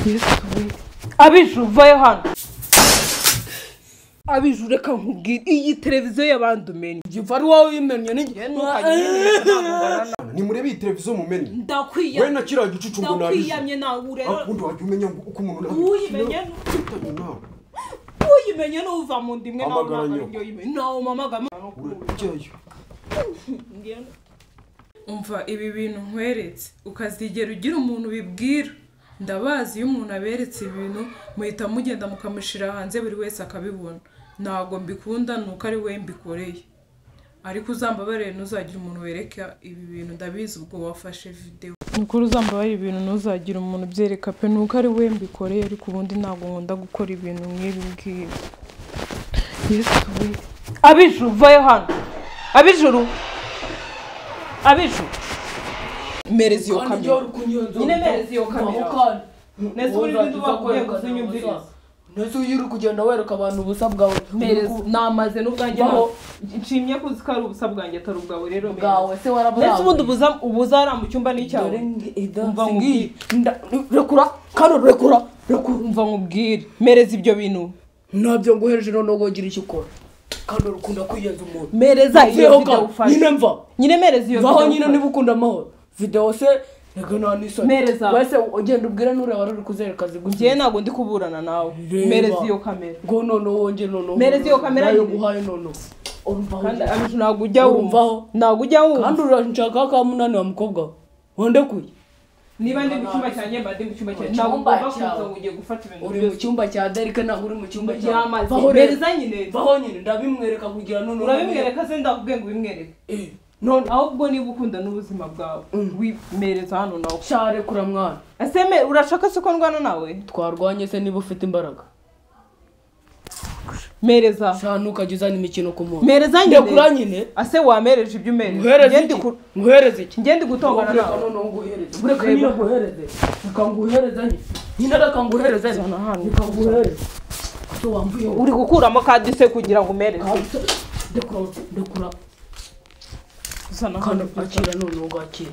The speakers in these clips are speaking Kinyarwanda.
Yesu we, Abiju vayo hano. Abiju reka nkubwire, iyi televiziyo y'abandi umenye. Igifu ari wowe uyimennye ni Ni murebe iyi televiziyo mumenye. Ndakwiyamye. We na kiriya gicucu ngo nabije. Ndakwiyamye nawe rero. Akundi wajya umenya uko umuntu uyimenye. Uyimenye n'uva mu ndimwe nawe uyimenye. Nawe mamagama. Urajyayo. Umva ibi bintu nkweretse ukazigera ugira umuntu bibwira. Ndabazi iyo umuntu aberetse ibintu muhita mugenda mukamushira hanze buri wese akabibona. Ntago mbikunda nuko ari we mbikoreye. Ariko uzambabarire ntuzagira umuntu wereka ibi bintu, ndabizi ubwo wafashe video. Nukuri uzambabarire ibintu ntuzagira umuntu byereka pe, nuko ari we mbikoreye, ariko ubundi ntago nkunda gukora ibintu nk'ibi ngibi. Yesu we, Abiju vayo hano. Abijuru, Abiju, mereza iyo kamera. Nyine mereza iyo kamera. Nese uri bintu bakubwiye ngo uzinyumvirize. Nese uri kugenda wereka abantu ubusa bwawe. Mereza namaze n'ubwanjye nshimye ko uzi ko ari ubusa bwanjye atari ubwawe rero. Bwawe se warabura. Nese ubundi ubuza ari mu cyumba n'icyawe. Umva nkubwire. Rekura kano, rekura, rekura. Umva nkubwire. Mereza ibyo bintu. Nabyo nguhereje none ugira icyo ukora. Kandi urukunda kwiyenza umuntu. Mereza iyo video ufashe. Nyine mva. Nyine mereza iyo video. Vaho nyine niba ukunda amahoro. Video se reka nta n'isoni. Mereza. Wese ugenda ubwira nureba wari uri kuzereka ziguzi. Njye ntago ndi kuburana nawe. Mereza iyo kamera. Ngo none wongere none. Mereza iyo kamera nayo guhaye none. Urumva. Kandi Abiju ntago ujya wumva. Ntago ujya wumva. Kandi uranshaka ka munani wa mukobwa. Wandekuye. Niba ndi mu cyumba cyanjye mba ndi mu cyumba cyanjye. Ntabwo ngomba kuza ngo ugiye gufata ibintu. Uri mu cyumba cya Derek ntabwo uri mu cyumba cyawe. Mereza nyine. Vaho nyine ndabimwereka kugira none. Urabimwereka se ndakubwiye ngo ubimwereke. None ahubwo niba ukunda n'ubuzima bwawe wimereza hano nawe. Share kura mwana. Ese me urashaka se ko ndwana nawe? Twarwanye se niba ufite imbaraga. Mereza. Sha ntukajya uzana imikino ku muntu. Mereza nyine. Ndekura nyine. Ase wamereje ibyo umereza. Nguhereze iki? Ngende gutongana nawe. None nguhereze. Bureka niyo nguhereze. Reka nguhereze nyine. Nyine reka nguhereze. Reka nguhereze. So wamvuye uri gukuramo kadi se kugira ngo umereze. Ndekura, ndekura. Zana hano akira none ugakira.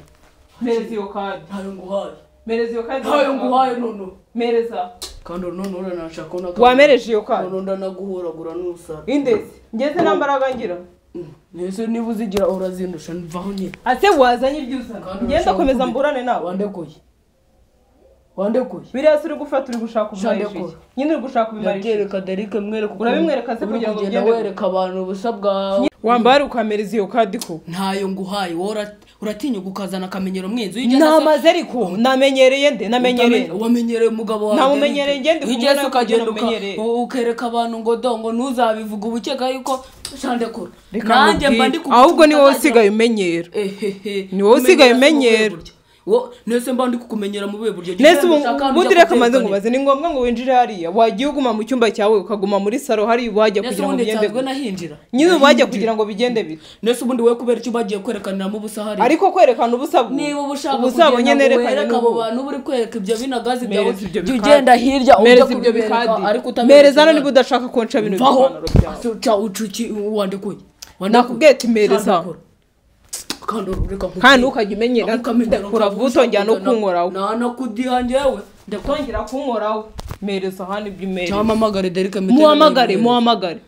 Mereza iyo kadi. Ntayo nguhaye. Mereza iyo kadi. Ntayo nguhaye none. Mereza. Kandi none uranashaka ona. Wamereje iyo kadi. None ndanaguhoragura n'usara. Indezi. Ngeze nambaraga ngira. Nese niba uzigira urazindusha mvaho nyine. Ase wazanye ibyo uzana. Ngenda komeza mburane nawe. Wandekuye. Wandekuye. Biriya se uri gufata uri gushaka ubimarisha. Nyine uri gushaka ubimarisha. Ndabyereka Derek mwereka. Urabimwereka se kugira ngo ugende wereka abantu ubusa bwawe. Wambara ukamereza iyo kadi ko. Ntayo nguhaye wowe uratinya gukazana akamenyero mwinzu. Namaze ariko namenyereye nde namenyereye. Wamenyereye umugabo wawe. Namumenyereye ngende kumubona ukagenda ukereka abantu ngo dongo ntuzabivuga ubukeka yuko shandekura. Nanjye mba ndi ahubwo ni wowe usigaye umenyera. Ni wowe usigaye umenyera. Wo nese mba ndi kukumenyera mu buryo. Nese ubundi reka manze ngo baze ni ngombwa ngo winjire hariya wagiye uguma mu cyumba cyawe ukaguma muri salo hari wajya kugira ngo bigende bite. Nahinjira nyine wajya kugira ngo bigende bite. Nese ubundi we kubera icyo bagiye kwerekanira mu busa hari. Ariko kwerekana ubusa niba ubushaka ubusabo nyene rekana abo bantu buri kwereka ibyo binagazi byawe ugenda hirya ujya kubereka ariko utamereza niba udashaka konca bino bipanaro byawe. Cha ucuki wandekuye. Nakubwiye ati mereza. Kandi ureka kandi ukajya umenyera ndakura vutongera no kunkoraho. Nana kudiha njyewe ndakongera kunkoraho. Mereza hano ibyo umereza. Cyamamagare Derek muhamagare muhamagare.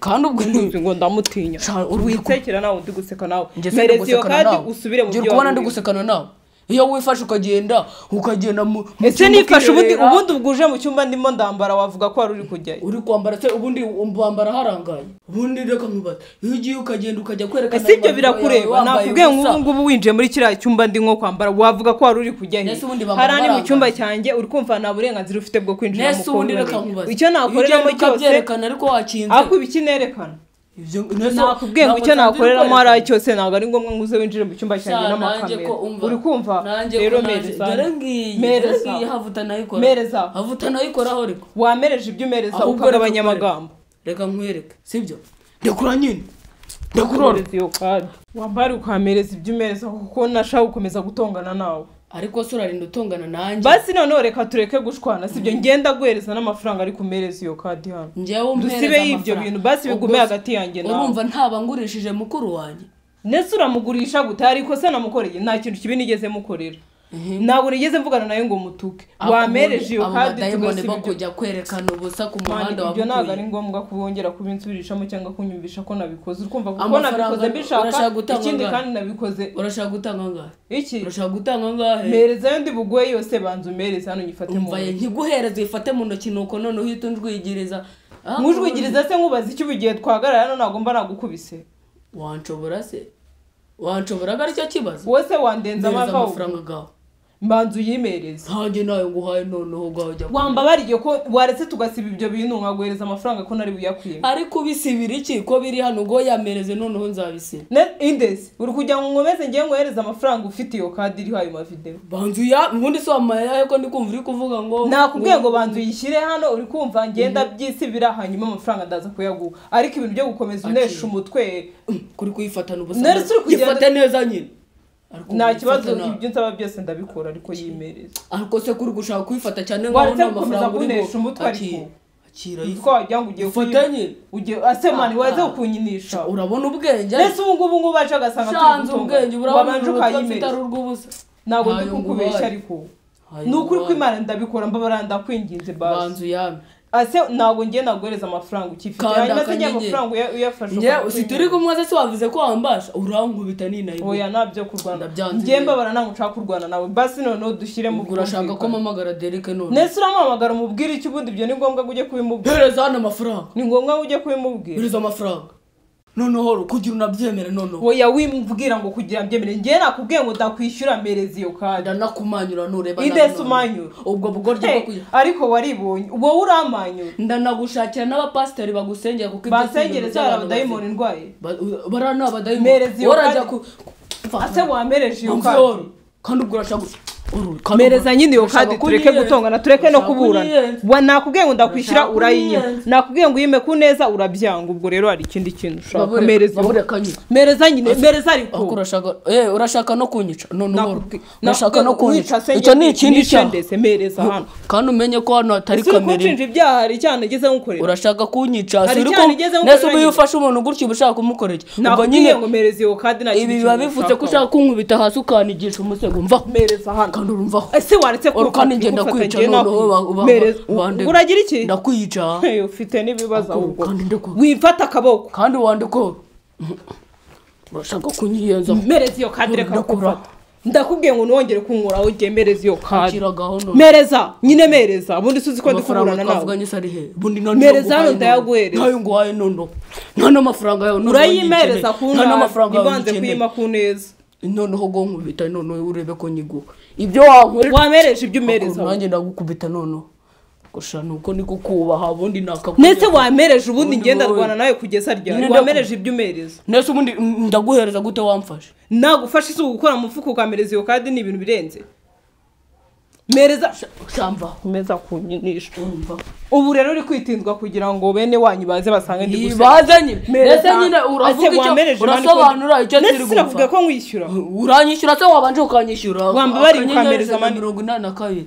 Kandi ubwo ngo ndamutinya. Wisekera nawe ndi guseka nawe. Mereza iyo kadi usubire mu byo. Ngira kubona ndi gusekana nawe. Iyo wifashe ukagenda ukagenda mu ese nifashe ubundi ubundi ubwuje mu cyumba ndimo ndambara wavuga ko wari uri kujyayo. Uri kwambara se ubundi umbambara harangaye. Ubundi reka nkubaze iyo ugiye ukagenda ukajya kwerekana. Ese ibyo birakureba nakubwiye ngo ubu ngubu winjiye muri kiriya cyumba ndi nko kwambara wavuga ko wari uri kujyayo. Harani mu cyumba cyanjye uri kumva nta burenganzira ufite bwo kwinjira mu kumba. Icyo nakoreramo cyose ariko wakinze. Ako ibiki nerekana. Nakubwiye ngo icyo nakoreramo hariya cyose ntabwo ari ngombwa ngo uze winjire mu cyumba cyanjye n'amakamera. Uri kumva rero mereza. Mereza. Havuta nayikoraho ariko. Wamereje ibyo umereza ukagabanya amagambo. Reka nkwereke sibyo? Ndekura nyine. Ndekura iyo kadi. Wambara ukamereza ibyo umereza kuko nashaka gukomeza gutongana nawe. Ariko se urarinda utongana nanjye. Basi none reka tureke gushwana sibyo ngenda guhereza n'amafaranga ari kumereza iyo kadi hano. Njyewe umpereza dusibe y'ibyo bintu basi bigume hagati yanjye nawe. Urumva ntaba ngurishije mukuru wanjye. Nese uramugurisha gute ariko se namukoreye nta kintu kibi nigeze mukorera. Ntabwo nigeze mvugana nawe ngo mutuke. Wamereje iyo kadi tugasiba kujya kwerekana ubusa ku muhanda wa Ibyo ntabwo ari ngombwa kubongera kubinsubirishamo cyangwa kunyumvisha ko nabikoze. Urumva kuko nabikoze mbishaka, ikindi kandi nabikoze. Urashaka gutanga angahe? Iki? Urashaka gutanga angahe? Mereza yo ndi buguhe yose, banza umereze hano nyifate mu ntoki. Nkiguhereze uyifate mu ntoki nuko noneho uhita unjwigiriza. Nkujwigiriza se nkubaza icyo ubigiye twahagarara hano ntabwo mba nagukubise. Wanshobora se? Wanshobora ari cyo kibazo? Wowe se wandenza amafaranga gawe. Mbanza uyimereze. Ntanjye nayo nguhaye noneho gajya. Wambabariye ko waretse tugasiba ibyo bintu nkaguhereza amafaranga ko nari buyakwiye. Ariko ubisibira iki ko biri hano ngo yamereze noneho nzabisiba. Ne indesi uri kujya ngo nkomeze ngiye nguhereza amafaranga ufite iyo kadi iriho ayo mavideo. Banza uya ubundi so amayaye ko ndi kumva uri kuvuga ngo nakubwiye ngo banza uyishyire hano uri kumva ngenda byisibira hanyuma amafaranga ndaza kuyaguha. Ariko ibintu byo gukomeza unesha umutwe kuri kuyifatana ubusa. Ifate neza nyine. Nta kibazo ibyo nsaba byose ndabikora ariko yimereza. Ariko se kuri gushaka kuyifata cyane ngo nta mafaranga uri kunesha umutwe ariko akira yitwa wagira ngo ugiye ufatanye ugiye ase mani waze kunyinisha. Urabona ubwenge nese ubu ngubu ngo baje agasanga turi gutunga ubwenge urabona urw'ubusa. Ntabwo ndi kukubeshya ariko nukuri ko Imana ndabikora mbabara ndakwinginze basi. Banzu yame ase ntabwo ngiye naguhereza amafaranga ukifite hanyuma se ngiye amafaranga uyafashe. Nge usituri kumwe se wavuze ko wambasha urankubita ninayo. Oya nabyo kurwana ngiye mbabara ntabwo nshaka kurwana nawe basi noneho dushyire mu urashaka ko mpamagara Derek none. Nese uramuhamagara umubwire icyo ubundi ibyo ni ngombwa ujye kubimubwira. Hereza hano amafaranga. Ni ngombwa ujye kubimubwira. Hereza amafaranga noneho kugira unabyemere noneho. Oya wimbwira ngo kugira mbyemere ngiye nakubwiye ngo ndakwishyura mereza iyo kadi. Ndanakumanyura nureba indese umanyura ubwo bugoryi bwo kugira. Ariko waribonye wowe uramanyura. Ndanagushakira n'abapasiteri bagusengera kuko ibyo basengereza abadayimoni ndwaye barana abadayimoni warajya ku ase wamereje iyo kadi kandi ubwo urashaka mereza nyine iyo kadi tureke gutongana tureke no kuburana. Wa nakubwiye ngo ndakwishyura urayinyima. Nakubwiye ngo uyime ku neza urabyanga. Ubwo rero hari ikindi kintu ushaka. Mereza mereza nyine mereza ariko urashaka urashaka no kunyica none urashaka no kunyica icyo ni ikindi cyaha ndetse mereza hano kandi umenye ko hano hatari kamera. Ese ibyaha hari icyaha nigeze nkukorera. Urashaka kunyica nese ubu iyo ufashe umuntu gutyo uba ushaka kumukorera iki? Ubwo nyine ngo mereza iyo kadi nta ibi biba bivuze ko ushaka kunkubita hasi ukanigisha umusego mva mereza hano. Kandi urumvaho ese waretse ko kandi ngenda kwica noneho uragira iki? Ndakwica ufite n'ibibazo ahubwo wifata akaboko kandi wandiko urashaka kunyiyenza. Mereza iyo kadi reka kufata. Ndakubwiye ngo nongere kunkoraho ugiye mereza iyo kadi. Mereza nyine mereza ubundi suzi ko ndi kuburana nawe. Mereza hano ndayaguhereza. Ntayo nguhaye noneho nta n'amafaranga yawe urayimereza ku nabi ibanze kuyima ku neza. Noneho go nkubita noneho urebe ko nyiguha ibyo wankorera. Wamereje ibyo umereza nanjye ndagukubita noneho gusha nuko ni kukubaha ubundi nakakubita. Nese wamereje ubundi ngenda rwana nawe kugeza ryari? Wamereje ibyo umereza nese ubundi ndaguhereza gute wamfashe? Nagufashe isuku gukora mufuko ukamereza iyo kadi ni ibintu birenze. Mereza shamba komeza kunyinisha. Ubu rero uri kwitindwa kugira ngo bene wanyu baze basange ndi gusa. Baze nyine. Nese nyine uravuga icyo urasobanura icyo turi gupfa. Nese ko nkwishyura. Uranyishyura se wabanje ukanyishyura. Wambabari ukamereza mani 82.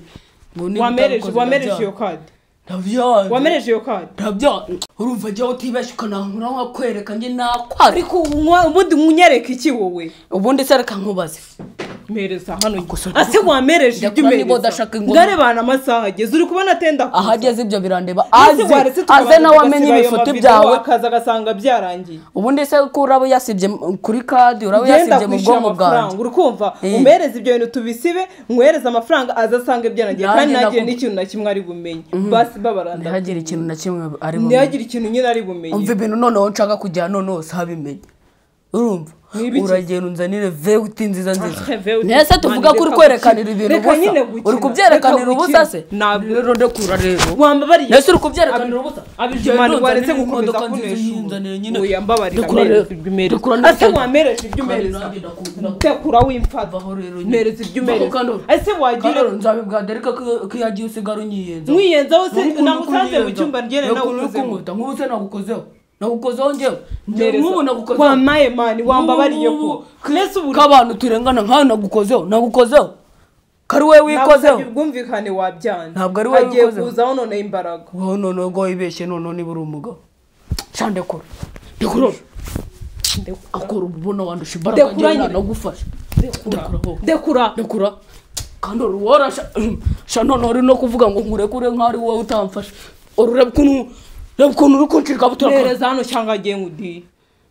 Wamereje iyo kadi. Ndabyanze. Wamereje iyo kadi. Ndabyanze. Urumva jya utibeshya ukanankura nkakwereka nge nakwa. Ariko ubundi nkunyereka iki wowe? Ubundi se reka nkubaze. Mereza hano ase wamereje ibyo umereza ndarebana amasaha ageze uri kubona atenda ahageze ibyo birandeba aze nawe amenye ibifoto byawe akaza agasanga byarangiye. Ubundi se ko uraba yasibye kuri kadi uraba yasibye mu bwonko bwanjye uri kumva umereze ibyo bintu tubisibe nkwereze amafaranga aze asange byarangiye kandi ntagire n'ikintu na kimwe ari bumenye basi babaranda ntihagire ikintu na kimwe ari bumenye ntihagire ikintu nyine ari bumenye. Umva ibintu noneho nshaka kujya noneho sabimenye urumva uragenda unzanire vewuti nziza nziza. Nese tuvuga ko uri kwerekanira ibintu ubusa uri kubyerekanira ubusa se rero ndekura rero wambabariye. Nese uri kubyerekanira ubusa abijimani waretse gukomeza kunesha. Oya mbabarira ase wamereje ibyo umereza ndekura wimfata mereza ibyo umereza ese wagira nzabibwa Derek ko yagiye usigara unyiyenza mwiyenza wose nagusanze mu cyumba ngene nawe ukoze nk'ubu se nagukozeho nagukozeho njyewe nk'ubu nagukozeho wamaye mani wambabariye ko nese ubu k'abantu turengana nkawe nagukozeho nagukozeho kari we wikozeho ubwumvikane wabyanze ntabwo ari we wikozeho agiye kuzaho none imbaraga wowe none ubwo wibeshye none niba uri umugabo sha ndekura ndekura akora ubona wandusha imbaraga njyewe nagufasha ndekura ndekura Kandi uruwora sha none uri no kuvuga ngo nkurekure nkaho ari wowe utamfasha. Urureba ukuntu uri kuncika butura. Mereza hano cyangwa agiye ngudiye.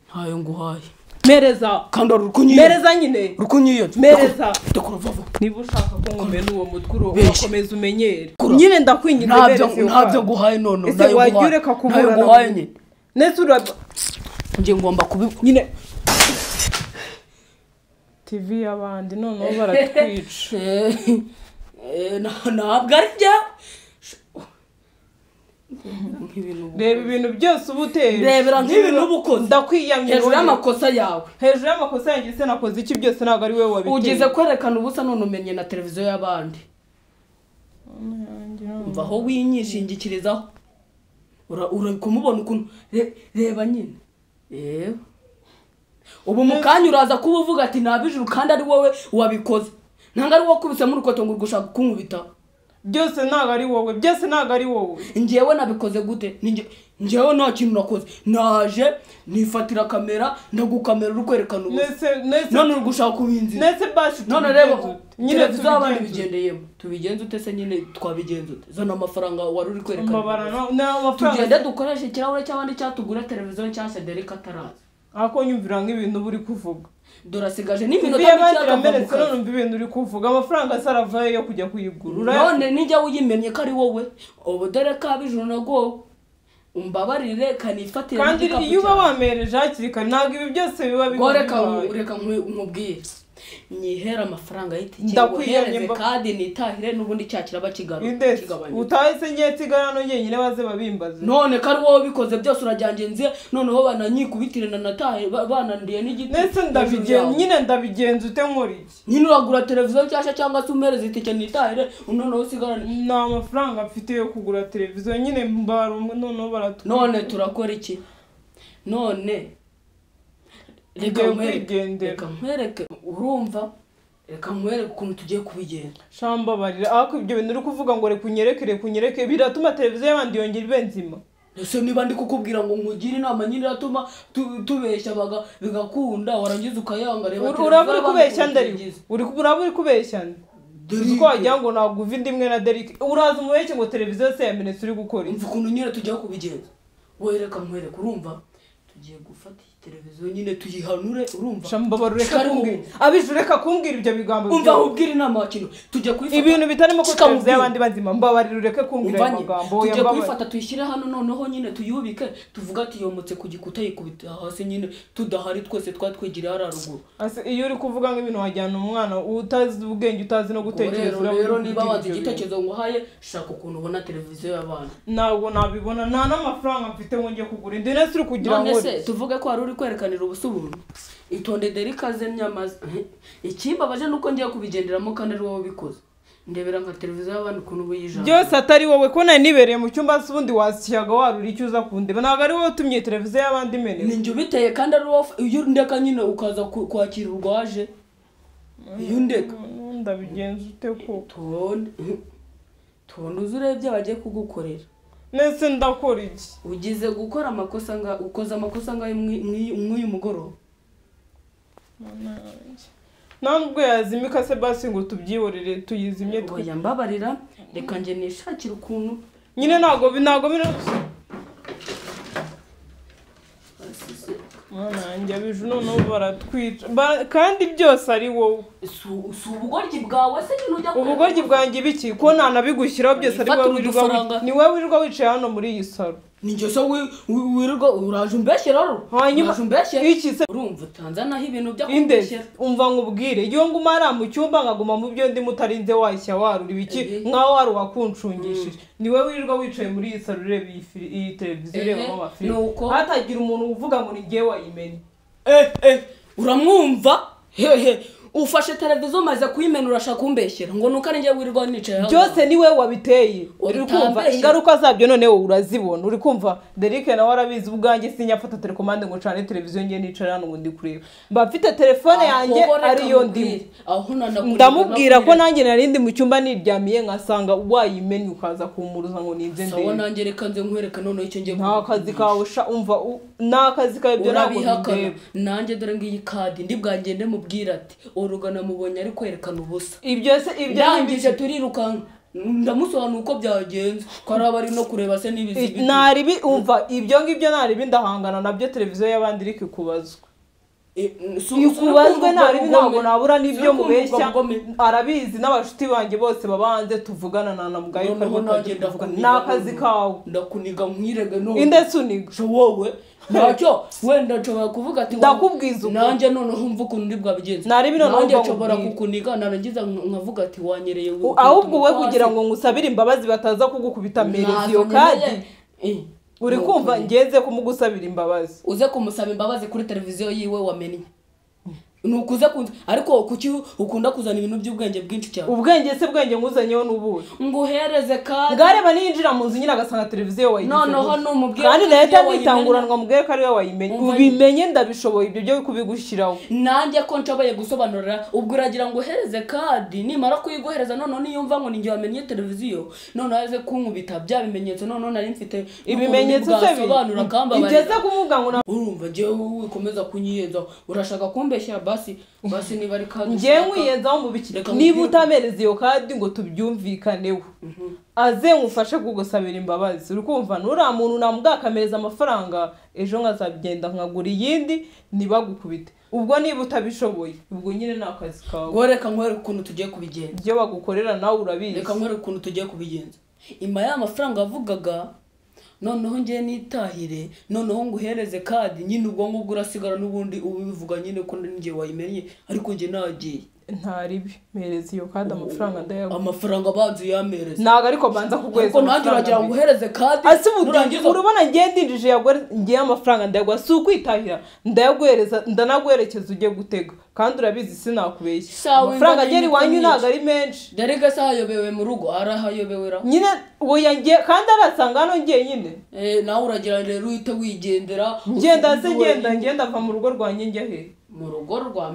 Ntayo nguhaye. Mereza. Kandi urukunyiye. Mereza nyine. Urukunyiye. Mereza. Ndakora vuba. Niba ushaka ko ngumena uwo mutwe urakomeza umenyere. Nyine ndakwinginze mereza. Ntabyo nguhaye none. Ese wagiye ureka kuburana. Ntayo nguhaye nyine. Nese uraba ngiye ngomba kubi nyine. TV y'abandi noneho baratwica. Ntabwo ari byo. Reba ibintu byose uba uteye. Rebera nk'ibintu uba ukoze. Ndakwiyamye. Hejuru y'amakosa yawe. Hejuru y'amakosa yanjye se nakoze iki byose ntabwo ari wowe wabiteye. Ugeze kwerekana ubusa none umenye na televiziyo y'abandi. Umva aho winyishingikirizaho. Ura kumubona ukuntu reba nyine. Ubu mukanya uraza kuba uvuga ati nabijuru kandi ari wowe wabikoze. Ntabwo ari wowe kubise muri rukoto ngo ugushaka kunkubita. Byose ntabwo ari wowe, byose ntabwo ari wowe. Njyewe nabikoze gute? Njyewe nta kintu nakoze. Naje nifatira kamera ndagukamera uri kwerekana ubusa. None uri gushaka kubinzira. Nese basi none reba nyine tuzabana bigendeyemo. Tubigenze ute se nyine twabigenze ute? Zana amafaranga wari uri kwerekana. Tugende dukoreshe ikirahure cy'abandi cyatugura televiziyo nshyashya Derek ataraza. Ako nyumvira nk'ibintu buri kuvuga. Dore asigaje n'iminota mike akava. None umva ibintu uri kuvuga amafaranga saravaye yo kujya kuyigura. None nijya uyimenye ko ari wowe. Ubu dore ka bijuru nago umbabarire kanifatira. Kandi iyo uba wamereje hakiri kare ntabwo ibi byose biba bigoye. Reka nkubwire. Nyihera amafaranga y'itike ndakwiyamye kandi nitahire n'ubundi cyakira bakigaruka kigabanya. Utahise ngiye tsigara no ngenyine baze babimbaze. None kari wowe bikoze byose urajyangenze noneho bananyikubitire na natahe banandiye n'igiti. Nese ndabigenza nyine ndabigenza ute nkora iki? Nyine uragura televiziyo nshyashya cyangwa se umereze itike nitahire noneho usigarane. Nta mafaranga mfite yo kugura televiziyo nyine mbara noneho baratwika. None turakora iki? None reka nkwereke urumva reka nkwereke ukuntu tugiye kubigenda. Shamba barira ariko ibyo bintu uri kuvuga ngo reka unyereke biratuma televiziyo y'abandi yongera ibe nzima. Ese niba ndi kukubwira ngo nkugire inama nyine iratuma tubeshya bigakunda warangiza ukayanga. Reba uraba uri kubeshya ndari uraba uri kubeshya uzi ko wagira ngo ntabwo uva indi imwe na Derek. Uraza umubeshye ngo televiziyo se yamenetse uri gukora. Umva ukuntu nyine tugiye kubigenza. Wowe reka nkwereke urumva tugiye gufata televiziyo nyine tuyihanure urumva. Shamba barureka kumbwira. Abije ureka kumbwira ibyo bigambo. Umva ubwira inama wakino tujye kuyifata. Ibintu bitarimo ko televiziyo y'abandi bazima mbabarira ureke kumbwira ayo magambo. Tujye kuyifata tuyishyire hano noneho nyine tuyubike tuvuga ati yomotse ku gikuta yikubita hasi nyine tudahari twese twatwigiriye hariya ruguru. Ase iyo uri kuvuga nk'ibintu wajyana umwana utazi ubwenge utazi no gutekereza. Rero niba wanze igitekerezo nguhaye shaka ukuntu ubona televiziyo y'abana. Ntabwo nabibona nta n'amafaranga mfite ngo njye kugura indi. Nese uri kugira ngo tuvuge ko wari uri kwerekanira ubusubuntu. Itonde Derek azemye amazi. Ikimbabaje nuko ngiye kubigenderamo kandi ari wowe ubikoze. Ndebera nka televiziyo y'abandi ukuntu buyijana. Byose atari wowe ko nari nibereye mu cyumba se ubundi wasyaga warura icyo uza kundeba. Ntabwo ari wowe utumye televiziyo y'abandi imeneka. Ni njye ubiteye kandi ari wowe iyo ndeka nyine ukaza kwakira urwaje. Iyo ndeka ndabigenza ute koko? Tonde uze urebye bagiye kugukorera. Nese ndakora iki? Ugize gukora amakosa nga ukoze amakosa nga mw'uyu mugoroba. Ntabwo yazimika se basi ngo tubyihorere tuyizimye twe. Oya mbabarira reka nje nishakira ukuntu nyine ntago bino. Mwana yanjye abiju noneho baratwica kandi byose ari wowe. Si ubugoryi bwawe se nyine ujya ubugoryi bwanjye biki ko ntanabigushyiraho byose ari wowe wirirwa ni wowe wirirwa wicaye hano muri iyi salo. Ni njye se wirirwa uraje umbeshyera rero. Hanyuma iki se urumva utanzanaho ibintu byo kumbeshyera. Umva nkubwire iyo nguma ari mu cyumba nkaguma mu byo ndimo utarinze washya warura ibiki nkaho wari wakuncungishije. Ni wowe wirirwa wicaye muri iyi salo ureba iyi televiziyo ureba amafilime hatagira umuntu uvuga ngo ni njye wayimenye. Uramwumva hehe ufashe televiziyo maze kuyimena urashaka kumbeshyera ngo nuko ari njye wirirwa nicaye hano. Byose ni we wabiteye. Uri kumva ingaruka zabyo none wowe urazibona. Uri kumva Derek nawe arabizi ubwanjye sinyafata telekomande ngo ncane televiziyo ngiye nicara hano ngo ndi kureba. Mba mfite telefone yanjye ariyo ndimo. Ndamubwira ko nanjye nari ndi mu cyumba niryamiye nkasanga wayimenya ukaza kumuruza ngo ninze ndebe. Sawa nanjye reka nze nkwereka none icyo ngiye. Nta kazi kawe sha umva nta kazi kawe ibyo ntabwo bindeba. Nanjye dore ngiyi kadi ndi bwangende mubwira ati Oruga namubonye ari kwerekana ubusa. Ibyo se ibyo ndangije turirukanka ndamusobanura uko byagenze ko araba ari no kureba se n'ibizibi. Naribi umva ibyo ngibyo naribi ndahangana nabyo televiziyo y'abandi iri kubazwa. Ikubazwe naribi ntabwo nabura n'ibyo mubeshya arabizi n'abashuti banjye bose babanze tuvugana na namugaye n'akazi kawe ndakuniga nkwirege none indetse uniga wowe ntacyo wenda nshobora kuvuga ati ndakubwiza nanjye noneho umva ukuntu ndi bwabigenze naribi noneho nanjye nshobora kukuniga narangiza nkavuga ati wanyereye ahubwo we kugira ngo ngusabire imbabazi bataza kugukubita mpereza iyo kadi uri kumva ngenze kumugusabira imbabazi uze kumusaba imbabazi kuri televiziyo yiwe wamenye nukuze kunze ariko kuki ukunda kuzana ibintu by'ubwenge bwinshi cyane ubwenge se bwenge nkuzanyeho n'ubuhe nguhereze kandi ngareba ninjira mu nzu nyine agasanga televiziyo wayigize noneho numubwira kandi nahita ngitanguranwa mubwire ko ariwe wayimenye ubimenye ndabishoboye ibyo byo kubigushyiraho nanjye ko nshoboye gusobanurira ubwo uragira ngo uhereze kadi nimara kuyiguhereza noneho niyumva ngo ninjye wamenye televiziyo noneho aze kunkubita bya bimenyetso noneho nari mfite ibimenyetso se bisobanura igeze kumuvuga ngo urumva njyewe ukomeza kunyiyenza urashaka kumbeshya basi basi niba ari kadi ngiye nkwiyenzaho mu biki niba utamereza iyo kadi ngo tubyumvikaneho aze ngufashe kugusabira imbabazi uri kumva nuriya muntu namubwakamereza amafaranga ejo nkazagenda nkagura iyindi ntibagukubite ubwo niba utabishoboye ubwo nyine ni akazi kawe ngo reka nkwereke ukuntu tugiye kubigenza ibyo bagukorera nawe urabizi reka nkwereke ukuntu tugiye kubigenza ima ya mafaranga wavugaga noneho ngiye nitahire noneho nguhereze kadi nyine ubwo ngubwo urasigara n'ubundi ubivuga nyine ko ngiye wayimenye ariko ngiye nagiye ntaribi mpereza iyo kadi amafaranga ndayaguha amafaranga abanza uyamereze ntabwo ariko banza kuguhereza ariko nanjye uragira ngo uhereze kadi ase ubu urabona ngiye ndinjije ngiye amafaranga ndayaguha si ukwitahira ndayaguhereza ndanaguherekeza ujye gutega kandi urabizi sinakubeshya amafaranga agera iwanyu ntabwo ari menshi dore se ahayobewe mu rugo arahayobewera nyine oya ngiye kandi arasanga hano ngiye nyine nawe uragira rero uhite wigendera ngenda se ngenda ngenda ava mu rugo rwanjye njya he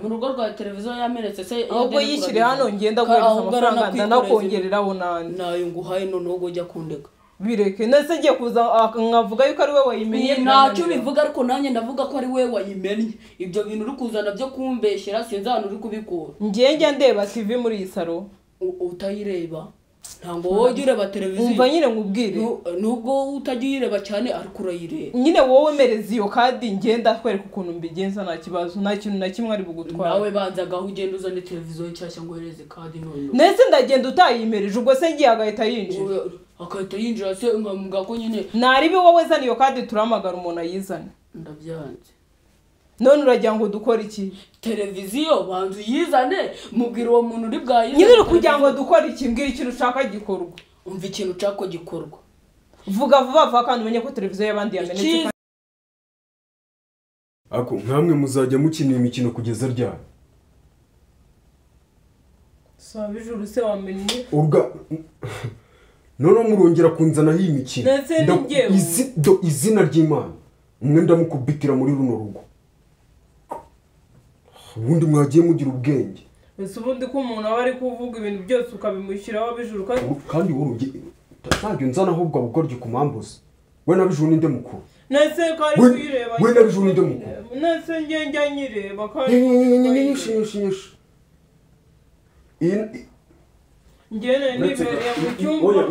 mu rugo rwa televiziyo yamenetse se ahubwo yishyire hano ngenda guhereza amafaranga ndanakongereraho n'andi nayo nguhaye noneho ujya kundega bireke ndetse ngiye kuza nkavuga yuko ari we wayimenye ntacyo bivuga ariko nanjye ndavuga ko ari we wayimenye ibyo bintu uri kuzana byo kumbeshyera sinzi ahantu uri kubikura ngiye njya ndeba TV muri iyi saro utayireba ntabwo wowe ujya ureba televiziyo umva nyine nkubwire nubwo utajya uyireba cyane ariko urayireba nyine wowe mereza iyo kadi ngenda kwereka ukuntu mbigenza nta kibazo nta kintu na kimwe ari bugutwara nawe banzaga aho ugenda uzane televiziyo nshyashya ngo uhereze kadi none ndetse ndagenda utayimereje ubwo se ngiye agahita yinjira agahita yinjira se nkamuga ko nyine naribi wowe zana iyo kadi turahamagara umuntu ayizane ndabyanze none uragira ngo dukore iki televiziyo banza uyizane mubwira uwo muntu uri bwayizane nyine uri kugira ngo dukore iki mbwira ikintu ushaka gikorwa umva ikintu ushaka ko gikorwa vuga vuba vuba kandi umenye ko televiziyo y'abandi yamenetse ako nkamwe muzajya mukina imikino kugeza ryari saba ijuru se wamenye urga noneho murongera kunzanaho iyi mikino izina ry'Imana umwe ndamukubitira muri runo rugo ubundi mwagiye mugira ubwenge ese ubundi ko umuntu aba ari kuvuga ibintu byose ukabimushyiraho bijuru kandi wowe ntabyo nzana ahubwo abugoryi ku mpamvu ze we na bijuru ninde mukuru nese ko ari kuyireba we na bijuru ninde mukuru nese njye njya nyireba kandi nyinshi njye nibereye mu cyumba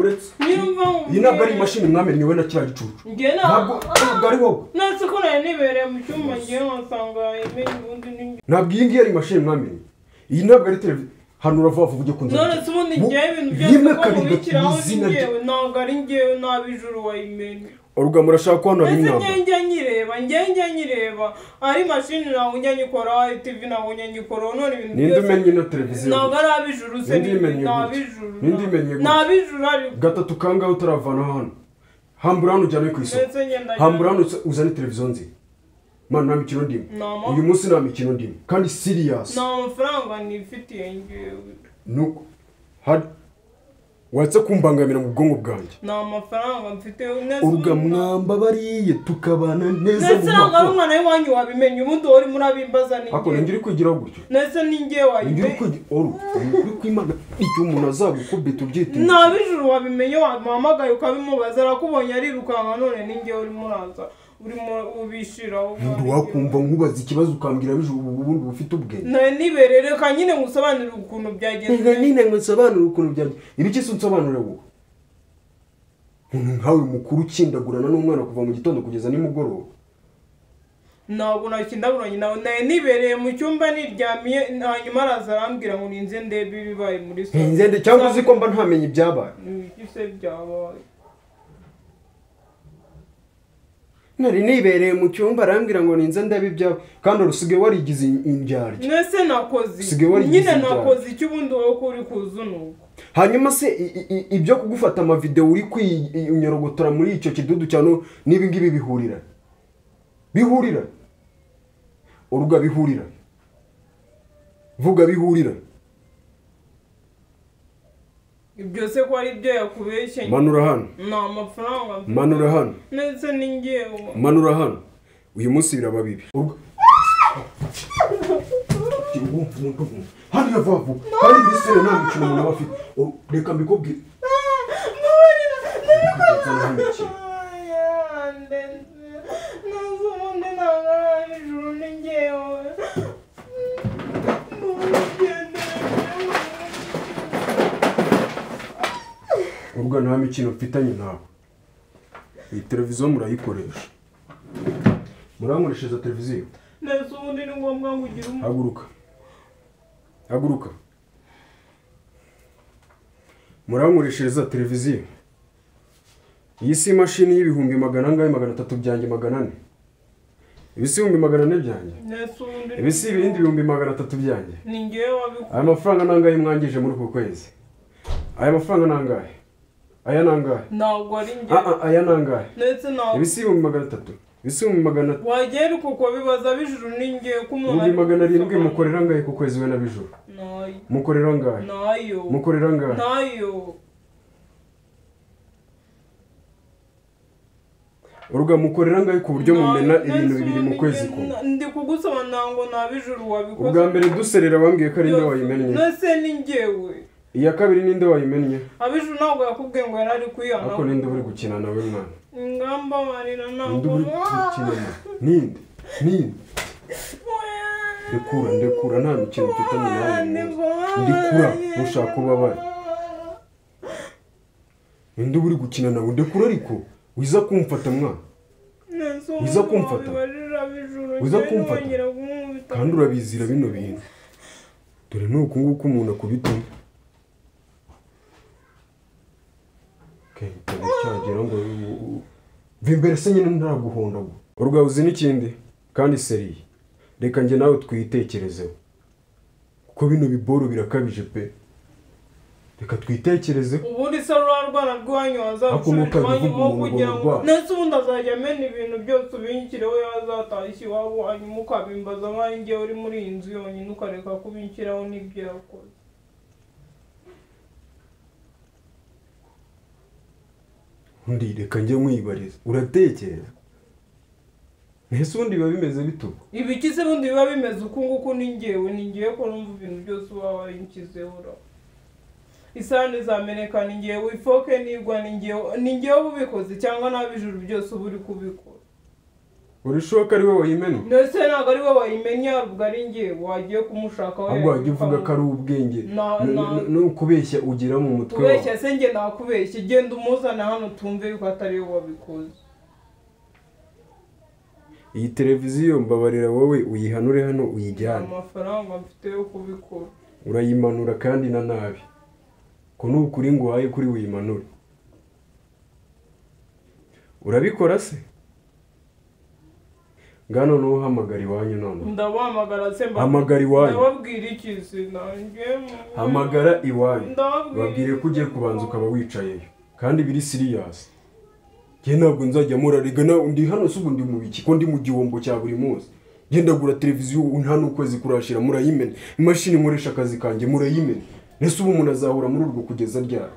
iyi ntabwo ari imashini mwamenye we na kiriya gicucu ntabwo ari wowe nese ko nari nibereye mu cyumba njye nkasanga imenye ubundi ntabwo iyi ngiyi ari imashini mwamenye iyi ntabwo ari televiziyo hano uravuga vuba ujye kunzanira none se ubundi njyewe ibintu byose ko mubikiraho ni njyewe ntabwo ari njyewe ntabijuru wayimenye Oruga murashaka ko hano hari inama inama njye nyireba njye nyireba ari mashini ntabwo njya nyikora ari TV ntabwo njya nyikora none ibintu ninde umenye ino televiziyo ntabwo ari abijuru se ninde abijuru ninde imenye ni abijuru ariko gatatu kangahe utaravana hano hambura hano ujyane ku isoko hambura hano uzane televiziyo nziza Mana nta mikino ndimo uyu munsi nta mikino ndimo kandi serious nta mafaranga nifitiye njyewe nuko hari watse kumbangamira mu bwonko bwanjye nta mafaranga mfite uruga mwamba bariye tukabana neza mu ndetse ntabwo ari umwana w'iwanyu wabimenye ubundi wowe urimo urabimbaza ni ariko ninjye uri kwigiraho gutyo ndetse ni njye wayimenye uri kwimana icyo umuntu azagukubita ubyita nta bijuru wabimenye wamuhamagaye ukabimubaza arakubonye arirukanka none ni njye urimo uraza Urimo ubishiraho. Undi wakumva nkubaza ikibazo ukambwira Bijuru ubundi bufite ubwenge. Na niberere ka nyine ngusobanurira ukuntu byagenze. Reka nyine ngusobanurira ukuntu byagenze. Ibiki se unsobanurira wowe? Umuntu nkawe mukuru ukindagurana n'umwana kuva mu gitondo kugeza nimugoroba. Ntabwo nakindaguranye nawe, naye nibereye mu cyumba niryamiye, hanyuma araza arambwira ngo ninze ndebe ibibaye muri so. Ninze nde cyangwa uzi ko mba ntamenye ibyabaye? Ibiki se byabaye? Nari nibereye mu cyumba arambwira ngo ninze ndebe ibyabaye, kandi urusigaye warigize indyarya. Nese nakoze. Nyine nakoze icyo ubundi wowe ko uri kuzunuka. Hanyuma se ibyo kugufata ama video uri kwinyorogotora muri icyo kidudu cyane nibi ngibi bihurira. Bihurira. Uruga bihurira. Vuga bihurira. Ibyo se ko ari byo yakubeshye. Manura hano. Nta mafaranga. Manura hano. Nese ningiye. Manura hano. Uyu munsi biraba bibi. Hano yavavu. Kandi bisere nta mikino umuntu aba afite. Reka mbikubwire. Urwa nta mikino mfitanye nawe. Iyi televiziyo murayikoresha. Murankoreshereza televiziyo. Nese ubundi ni ngombwa ngo ugire umuntu. Haguruka. Haguruka. Murankoreshereza televiziyo. Iyi si imashini y'ibihumbi 400 byanjye 400. Ibi si 400 byanjye. Ibi si ibindi 300 byanjye. Ni ngewe wabikora. Aya mafaranga nangahe mwangije muri uku kwezi? Aya mafaranga nangahe? Aya nangahe? Ntabwo ari ngewe. Aya nangahe? Ndetse ntabwo. Ibi si 300. Ibi si 400. Wagera uko bibaza Bijuru ni ngewe ko umuntu ari 700 mukorera ngahe ku kwezi we na Bijuru? Nayo. Mukorera ngahe? Nayo. Mukorera ngahe? Nayo. Uruga mukorera ngahe ku buryo mumena ibintu bibiri mu kwezi kumwe? Ndi kugusobanurira ngo na Bijuru wabikoze. Ubwa mbere duserera wambwiye ko ari nde wayimennye. Nese ni ngewe. Iya kabiri ninde wayimennye? Abijuru ntabwo yakubwiye ngo yari ari kuyana. Ariko ninde uri gukina nawe mwana? Ingamba marira ntabwo. Ninde uri gukina? Ninde? Ninde? Ndekura, ndekura nta mikino mfitanye nawe. Ndekura, ntushaka ubabare. Ninde uri gukina nawe? Ndekura ariko. Wiza kumfata mwana. Wiza kumfata. Wiza kumfata. Kandi urabizira bino bintu. Dore nuko nguko umuntu akubita. Cyagera ngo vimbere se nyine ntaraguhonda. Uruga uzi n'ikindi kandi seriye. Reka nge nawe twitekerezeho. Kuko bino biboro birakabije pe. Reka twitekereze. Ubundi se rwarwana rwanyu wazagushirwanyemo kugira ngo nese ubundi azajya amena ibintu byose ubinkireho yazatashye iwabo hanyuma ukabimbaza nkaho ngewe uri muri iyi nzu yonyine ukareka kubinkiraho n'ibyo yakoze. Undi reka njye mwibariza. Uratekereza? Nese ubundi biba bimeze bituko. Ibiki se ubundi biba bimeze uku nguku ni ngewe ko numva ibintu byose uba warinkizeho ra. Isahani zameneka ni ngewe, ifoke nigwa ni ngewe ubikoze cyangwa n'abijuru byose uba uri kubikora. Urishoka ari wowe wayimennye? Nese ntabwo ari wowe wayimennye, ahubwo ari ngewe wagiye kumushaka we. Ahubwo wajya uvuga ko ari ubwenge no kubeshya ugira mu mutwe wawe. Kubeshya se nge nakubeshya, genda umuzane hano tumve yuko atari wowe wabikoze. Iyi televiziyo mbabarira wowe uyihanure hano uyijyane. Amafaranga mfite yo kubikora. Urayimanura kandi na nabi. Ko nukuri ngo waye kuri wimanure. Urabikora se? Ngano no hamagara iwanyu none. Ndabahamagara se mba. Hamagara iwanyu. Ndababwira iki se nanjye? Hamagara iwanyu. Babwire ko ugiye kubanza ukaba wicayeyo. Kandi biri serious. Nge ntabwo nzajya murariga na ndi hano se ubu ndi mu biki ko ndi mu gihombo cya buri munsi. Ngenda gura televiziyo nta n'ukwezi kurashira murayimena. Imashini nkoresha akazi kanjye murayimena. Nese ubu umuntu azahura muri urwo kugeza ryari?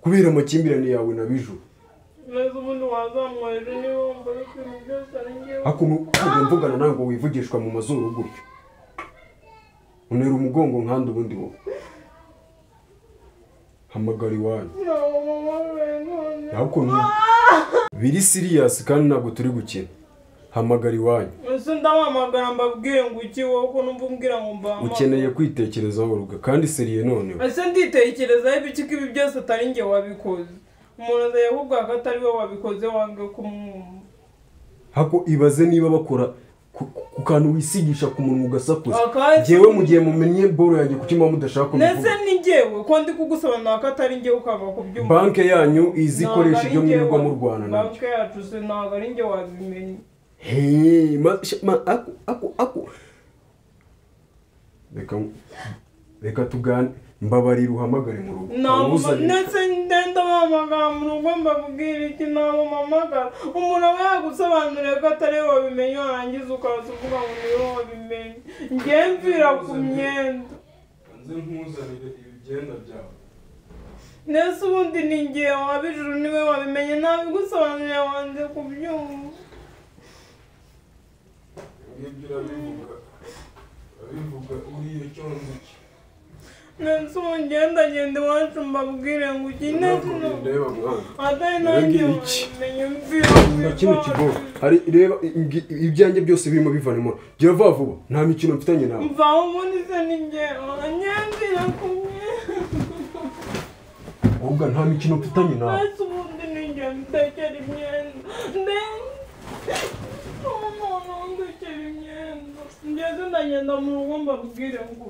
Kubera amakimbirane yawe na Bijuru. Nese ubundi wazamwoheje niba wumva ibintu byose ari ngewe. Ariko ntabwo mvugana nawe ngo wivugishwa mu mazuru gutyo. Unera umugongo nkandi ubundi wowe. Hamagara iwanyu. Ariko Biri serious kandi ntabwo turi gukina. Hamagara iwanyu. Ese ndahamagara mbabwire ngo iki wowe ko numva umbwira ngo mbahamagare? Ukeneye kwitekerezaho Olga kandi seriye noneho. Ese nditekerezaho ibiki ko ibi byose atari njye wabikoze? Umuntu azajya akubwira ko atari we wabikoze wange kumwumva. Hako ibaze niba bakora ku kantu wisigisha ku munwa ugasakuza. Njyewe mu gihe mumenye boro yanjye kuki muba mudashaka kubivuga? Nese ni njyewe ko ndi kugusobanurira ko atari njyewe ukava kubyumva. Banke yanyu izi ikoresha ibyo mwirirwa mu Rwanda nabyo. Banke yacu se ntabwo ari njye wabimenye. Hey, ma ako. Reka tugane mbabarira uhamagare mu rugo. Nese ndenda bahamagara mu rugo mbabwira iki? Ntabwo mpamagara. Umuntu aba yagusobanuriye ko atari we wabimenye warangiza ukaza uvuga ngo ni we wabimenye. Njye mvira ku myenda. Nze nkuzanire ibyenda byawe. Nese ubundi ni njye wabijuru niwe wabimenye, nabigusobanuriye wanze kubyumva. Ngibyo urabivuga uriye cyonzi. Nese ubu ngenda ngenda iwacu mbabwire ngo iki nese atari nanjye wabimenye mvira kino kigo. Hari reba ibyanjye byose birimo bivanemo. Gira vuba vuba nta mikino mfitanye nawe. Mva ubundi se ni njye nyemvira ku myenda. Olga nta mikino mfitanye nawe. Nese ubundi ni njye ndekera imyenda. Ndekera imyenda. Ngeze ndagenda mu rugo mbabwire ngo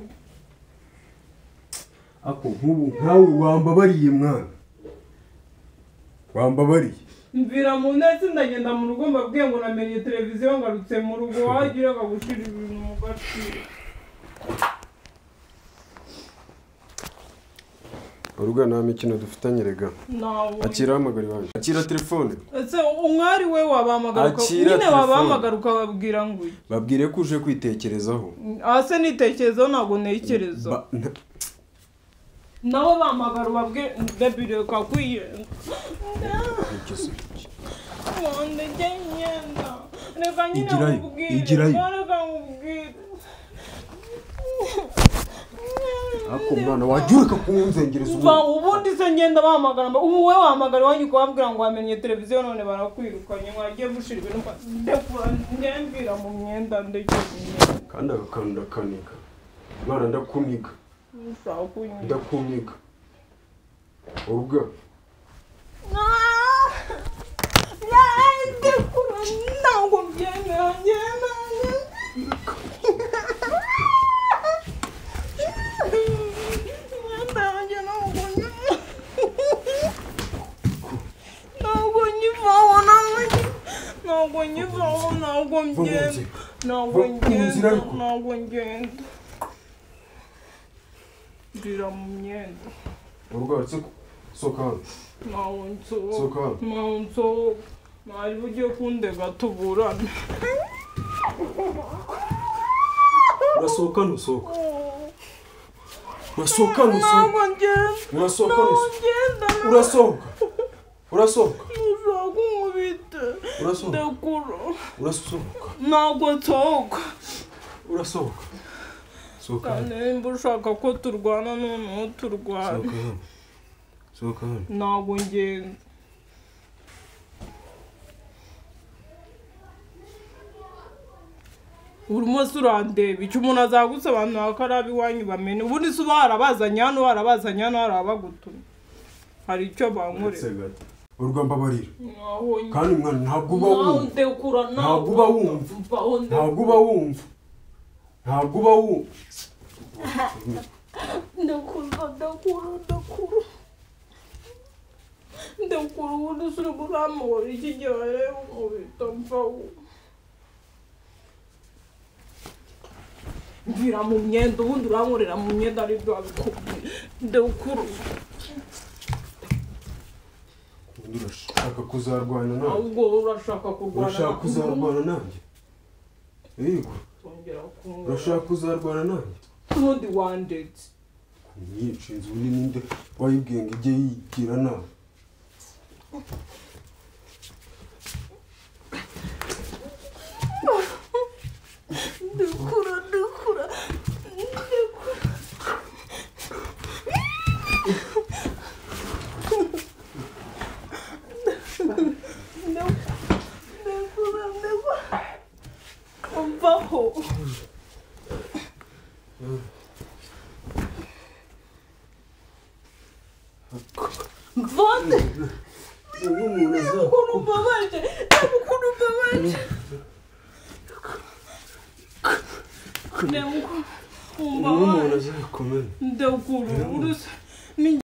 ako nk'ubu nkawe wambabariye mwana. Wambabariye. Mvira mu ndetse ndagenda mu rugo mbabwiye ngo namenye televiziyo ngarutse mu rugo wagira akagushira ibintu mu gaciro. Olga nta mikino dufitanye rega. Akira hamagara iwanyu. Akira telefone. Ese umwari we wabahamagara nyine wabahamagara ukababwira ngo babwire ko uje kwitekerezaho. Ase nitekerezaho ntabwo ntekereza. Nabo bahamagara ubabwire ndabire kakwiye. Reka nyine nkubwire. Reka nkubwire. Ako mwana wajya ureka kunzengereza ubu. Ubundi se ngenda bahamagara ubu we wahamagara iwanyu ukababwira ngo wamenye televiziyo none barakwirukanye mwagiye mushira ibintu ndekura ndembwira mu myenda ndekera imyenda. Kandi aka kantu ndakanika. Mwana ndakuniga. Ndakuniga. Olga. Ndekura ntabwo mbyemera ngenda. Ntabwo ngenda. Mvira mu myenda. Olga sohoka hano. Ntabwo nsohoka. Mwari ugiye kundega tuburane. Urasohoka ntusohoka. Urasohoka ntusohoka. Urasohoka ntusohoka. Urasohoka. Urasohoka. Urasohoka. Urasohoka. Ntabwo nsohoka. Urasohoka. Sohoka. Nimba ushaka ko turwana noneho turwana. Sohoka hano. Sohoka hano. Ntabwo ngenda. Urimo se urandeba icyo umuntu azagusobanurira ko ari ab'iwanyu bamenye. Ubundi se uba warabazanye hano warabazanye hano harabagutumye. Hari icyo bankorera. Olga mbabarira. Kandi mwana ntabwo uba wumva. Ntabwo uba wumva. Ntabwo uba wumva. Ntabwo uba wumva. Ndakura. Ndakura ubundi se urimo urampora iki gihe wareba umubita mvaho. Mvira mu myenda ubundi urankorera mu myenda aribyo wabikubwiye. Ndakura. Urashaka kuzarwana nanjye? Ahubwo urashaka kurwana. Urashaka kuzarwana nanjye? Yego. Urashaka kuzarwana nanjye? Ubundi wandetse. Nyinshi inzu ninde wayibwiye ngo ijye yigira nawe? Ndakura. Umuntu Ukuntu umbabaje, reba ukuntu umbabaje, reba ukuntu umuntu umbabaje. azakomeza. Ndagura urusa.